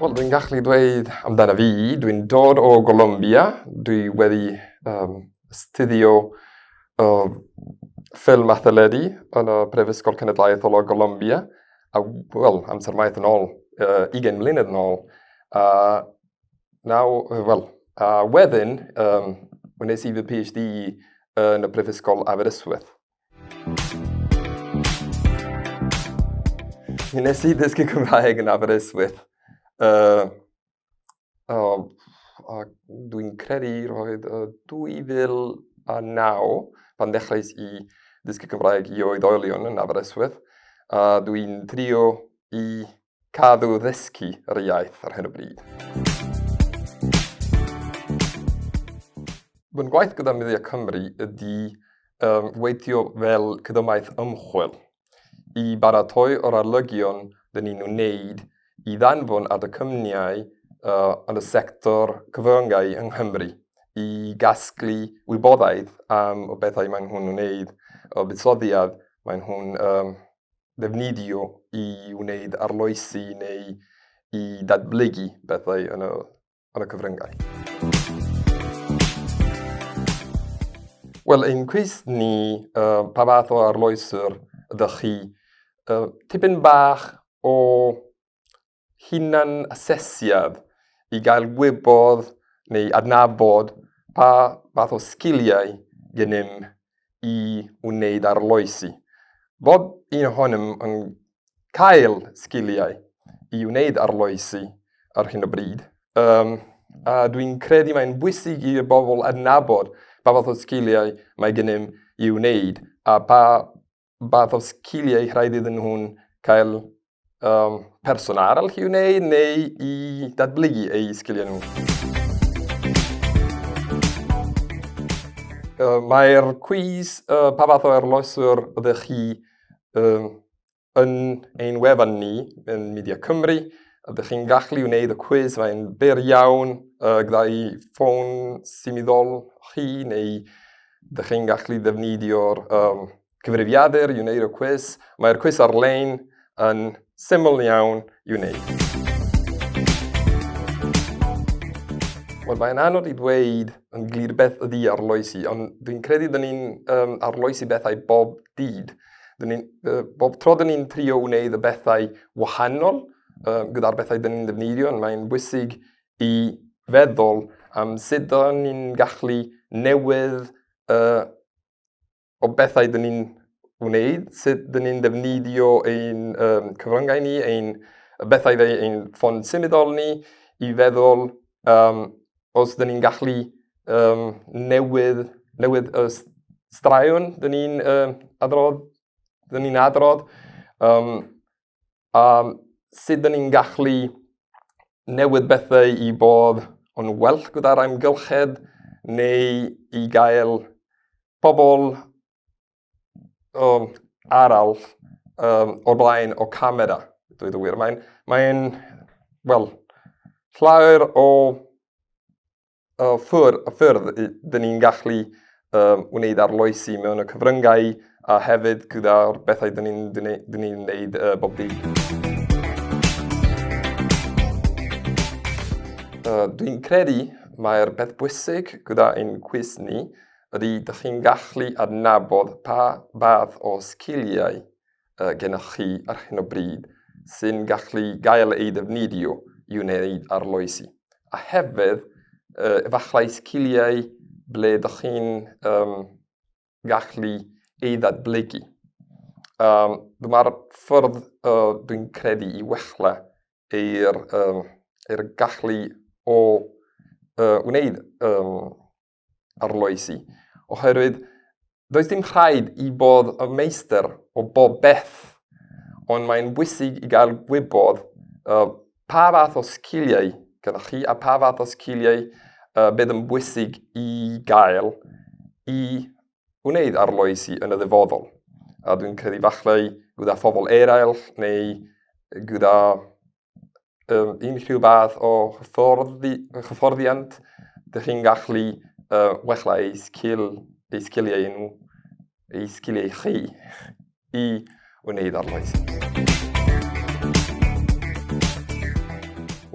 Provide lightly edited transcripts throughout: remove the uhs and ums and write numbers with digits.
Wel, dwi'n gallu dweud amdano fi, dwi'n dod o Golombia, dwi wedi um, astudio uh, ffilm a theledu yn y Prifysgol Cenedlaethol o Golombia, a, wel, amser maith yn ôl, uh, 20 mlynedd yn ôl. A naw, wel, a wedyn, um, wnes i fy PhD yn y Prifysgol Aberystwyth. Mi wnes i ddysgu Cymraeg yn Aberystwyth. Uh, oh, a dwi'n credu roedd uh, 2009 pan ddechreuais i ddysgu Cymraeg i oedolion yn Aberystwyth. A dwi'n trio i cadw ddysgu yr iaith ar hyn o bryd. Fy ngwaith gyda Media Cymru ydy um, weithio fel cydymaith ymchwil i baratoi o'r arlygion dyn ni'n wneud i ddanfon at y cwmnïau uh, yn y sector cyfryngau yng Nghymru i gasglu wybodaeth am y bethau maen nhw'n wneud, y buddsoddiad maen nhw'n um, ddefnyddio i wneud arloesi neu i datblygu bethau yn y, yn y cyfryngau. Wel, ein cwis ni, uh, pa fath o arloeswr ydych chi? Uh, tipyn bach o hunan asesiad i gael gwybod neu adnabod pa fath o sgiliau gennym i wneud arloesi. Bob un ohonom yn cael sgiliau i wneud arloesi ar hyn o bryd. Um, a dwi'n credu mae'n bwysig i'r bobl adnabod pa fath o sgiliau mae gennym i wneud a pa fath o sgiliau rhaid iddyn nhw'n cael um, person arall i wneud neu i datblygu eu sgiliau nhw. Uh, Mae'r cwiz uh, pa fath o arloeswr ydych chi uh, yn ein wefan ni yn Media Cymru. Ydych chi'n gallu wneud y cwiz, mae'n byr iawn uh, gyda'i ffôn symudol chi neu ydych chi'n gallu ddefnyddio'r um, cyfrifiadur i wneud y cwis. Mae'r cwis ar-lein yn syml iawn i wneud. Wel, mae'n anodd i ddweud yn glir beth ydy arloesi, ond dwi'n credu dyn ni'n um, arloesi bethau bob dydd. Dyn ni'n, uh, bob tro dyn ni'n trio wneud y bethau wahanol uh, gyda'r bethau dyn ni'n defnyddio, ond mae'n bwysig i feddwl am sut dyn ni'n gallu newydd uh, o bethau dyn ni'n wneud, sut dyn ni'n defnyddio ein um, cyfryngau ni, ein bethau fel ein ffôn symudol ni, i feddwl um, os dyn ni'n gallu um, newydd, newydd y straeon dyn ni'n um, adrodd, dyn ni'n adrodd, um, a sut dyn ni'n gallu newid bethau i bod yn well gyda'r amgylchedd neu i gael pobl um, arall um, o'r blaen o camera, dweud y wir. Mae'n, mae'n wel, llawer o y ffwr, y ffyrdd dyn ni'n gallu um, wneud arloesi mewn y cyfryngau a hefyd gyda'r bethau dyn ni'n dyn ni, dyn ni wneud uh, bob dydd. Uh, Dwi'n credu mae'r beth bwysig gyda ein cwis ni ydy dych chi'n gallu adnabod pa fath o sgiliau uh, gennych chi ar hyn o bryd sy'n gallu gael ei ddefnyddio i wneud arloesi. A hefyd, uh, efallai sgiliau ble dych chi'n um, gallu ei ddatblygu. Um, dyma'r ffordd uh, dwi'n credu i wella eir, um, eir gallu o uh, wneud um, arloesi, oherwydd does dim rhaid i bod y meistr o bob beth, ond mae'n bwysig i gael gwybod uh, pa fath o sgiliau gyda chi a pa fath o sgiliau uh, bydd yn bwysig i gael i wneud arloesi yn y ddyfodol. A dwi'n credu falle gyda phobl eraill neu gyda um, unrhyw fath o hyfforddi, hyfforddiant, dych chi'n gallu uh, wella ei, sgil, ei sgiliau nhw, ei sgiliau chi i wneud arloesi.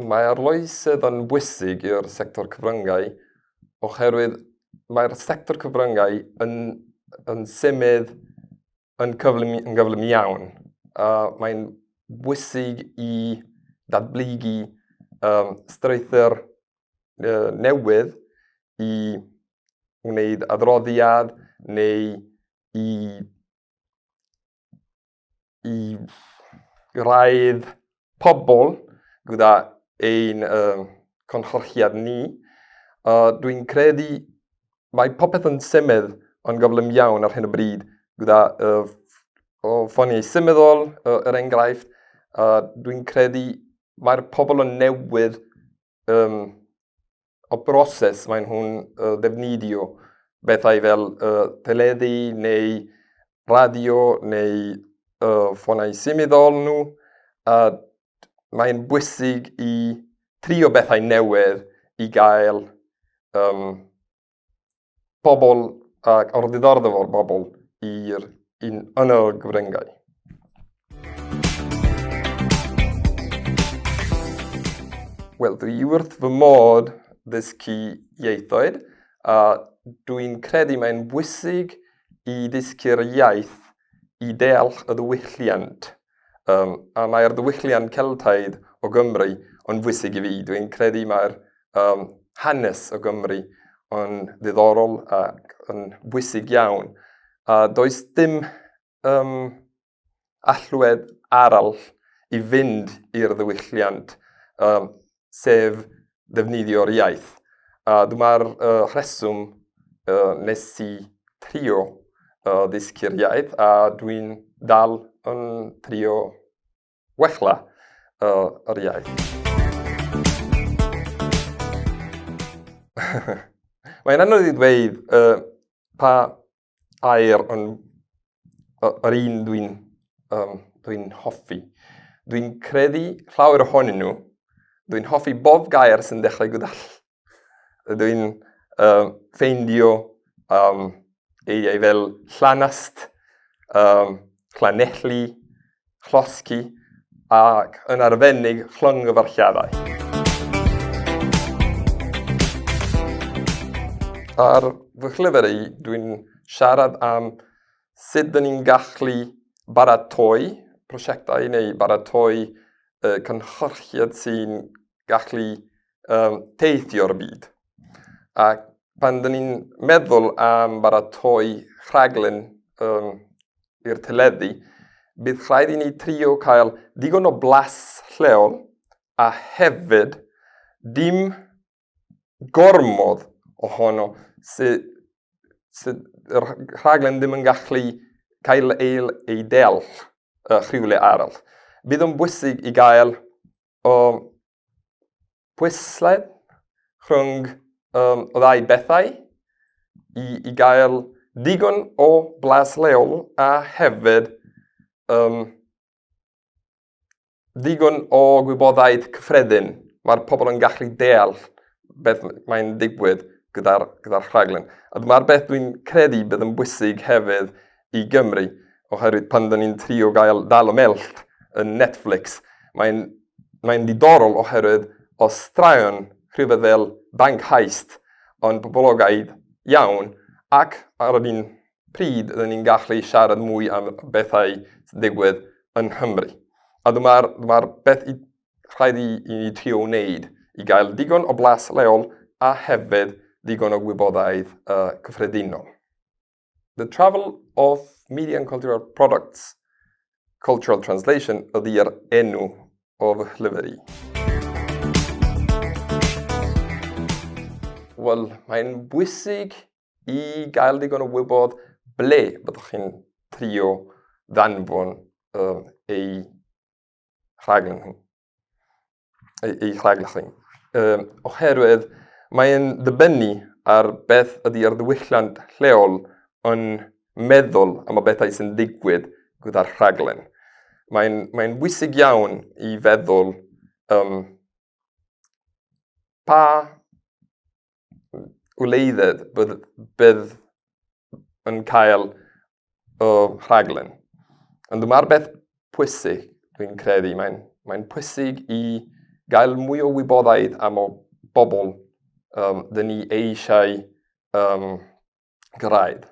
Mae arloesedd yn bwysig i'r sector cyfryngau oherwydd mae'r sector cyfryngau yn, yn symud yn cyflym, yn gyflym iawn. Mae'n bwysig i datblygu strwythur newydd i wneud adroddiad neu i i gyrraedd pobl gyda ein cynhyrchiad ni. Dwi'n credu mae popeth yn symud yn gyflym iawn ar hyn o bryd gyda o ffoniau symudol, er enghraifft. Dwi'n credu mae'r pobl yn newydd o broses maen nhw'n ddefnyddio bethau fel teledu neu radio neu ffonau symudol nhw. A mae'n bwysig i trio bethau newydd i gael pobl ac o'r ddiddordeb o'r bobl i'r un yn y gyfryngau. Wel, dwi wrth fy modd ddysgu ieithoedd, a dwi'n credu mae'n bwysig i ddysgu'r iaith i deall y ddiwylliant. A mae'r ddiwylliant Celtaidd o Gymru yn bwysig i fi. Dwi'n credu mae'r hanes o Gymru yn ddiddorol ac yn bwysig iawn. A does dim allwedd arall i fynd i'r ddiwylliant, sef ddefnyddio'r iaith. A dyma'r rheswm nes i trio ddysgu'r iaith a dwi'n dal yn trio wella yr iaith. Mae'n anodd i ddweud pa air yn yr un dwi'n dwi hoffi. Dwi'n credu llawer ohonyn nhw. Dwi'n hoffi bob gair sy'n dechrau gyda ll. Dwi'n ffeindio eiriau fel llanast, llanelli, llosgi ac yn arbennig llongyfarchiadau. Ar fy llyfr i, dwi'n siarad am sut dyn ni'n gallu baratoi prosiectau neu baratoi cynhyrchiad sy'n gallu teithio'r byd. A pan dyn ni'n meddwl am baratoi rhaglen i'r teledu, bydd rhaid i ni trio cael digon o blas lleol a hefyd dim gormod ohono sydd sy, yr rhaglen ddim yn gallu cael ei deall rhywle arall. Bydd yn bwysig i gael o pwyslais rhwng y ddau bethau i gael digon o blas leol a hefyd ddigon o gwybodaeth cyffredin. Mae'r pobl yn gallu deall beth mae'n digwydd gyda'r gyda rhaglen. A dyma'r beth dwi'n credu bydd yn bwysig hefyd i Gymru, oherwydd pan dyn ni'n trio gael dal y mellt yn Netflix, mae'n mae ddiddorol oherwydd o straeon rhywbeth fel Bank Heist yn boblogaidd iawn ac ar yr un pryd ydyn ni'n gallu siarad mwy am bethau sy'n digwydd yng Nghymru. A dyma'r dyma beth i, rhaid i ni trio wneud i gael digon o blas leol a hefyd digon o gwybodaeth cyffredinol. The Travel of Media and Cultural Products Cultural Translation ydy'r enw o fy llyfr i. Wel, mae'n bwysig i gael digon o wybod ble byddwch chi'n trio ddanfon ei rhaglen nhw. Ei rhaglen chi. Oherwydd mae'n dibynnu ar beth ydy'r ddiwylliant lleol yn meddwl am y bethau sy'n digwydd gyda'r rhaglen. Mae'n mae bwysig iawn i feddwl pa wleidydd bydd yn cael y rhaglen. Ond dyma'r beth pwysig, dwi'n credu. Mae'n mae pwysig i gael mwy o wybodaeth am o bobl dyn ni eisiau gyrraedd.